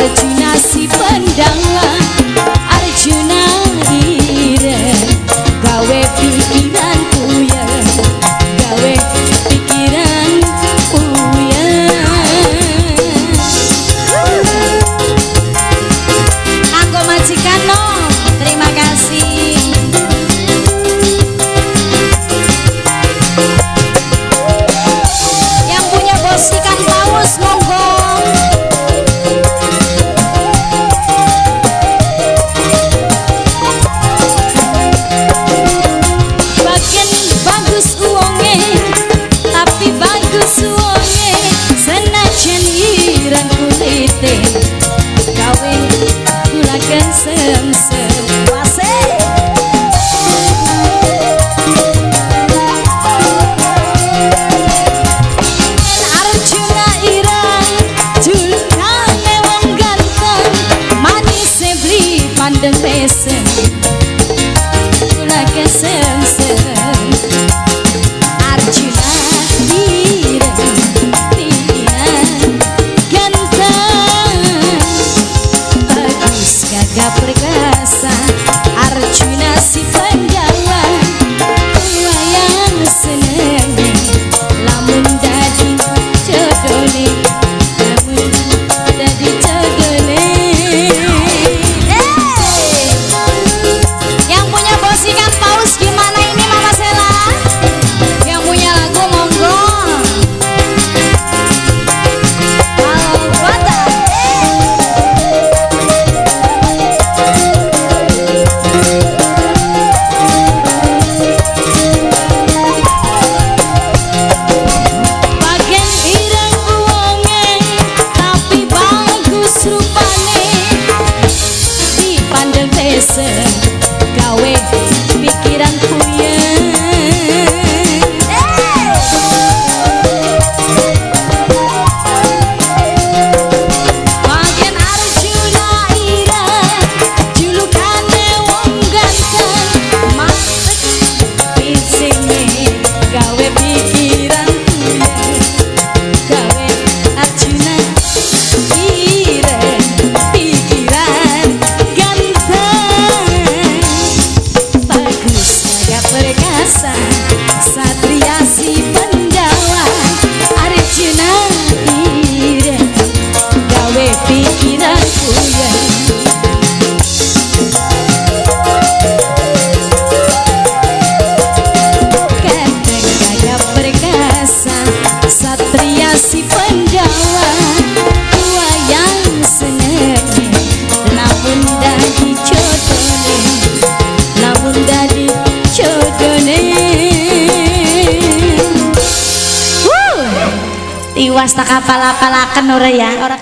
Arjuna si pendawa, Arjuna ireng gawe pikiran puyeng, gawe pikiran puyeng. Kanggo majikan no, terima kasih. Yang punya bos ikan paus monggo. Bagian bagus uonge, tapi bagus uonge, senajan ireng kulite, gawe kula kesemsem. Wase. Arjuna ireng julukane wong ganteng, manise beli pandeng peseng, kula kesemsem. Arjuna ireng pikiran ganteng, bagus gagah perkasa. Arjuna si pendawa, wayang seneng lamun dadi jodone, lamun dadi jodone. Hey! Yang punya bos ikan paus gimana ini Mama Sela? Yang punya lagu monggo. Halo Kota. Bagian ireng uwonge, tapi bagus rupane, dipandeng peseng gawe pikiran puyeng. Bagian Arjuna ireng julukane wong ganteng, matek pisinge gawe pikiran puyeng, gawe Arjuna ireng pikiran ganteng, bagus gagah perkasa, satria si pendawa. Arjuna ireng gawe pikiran puyeng. Ganteng gagah perkasa, satria si pendawa, wayang senenge lamun dadi jodone, lamun dadi jodone. Wuh, tiwas tak apal-apalaken ora ya, ora.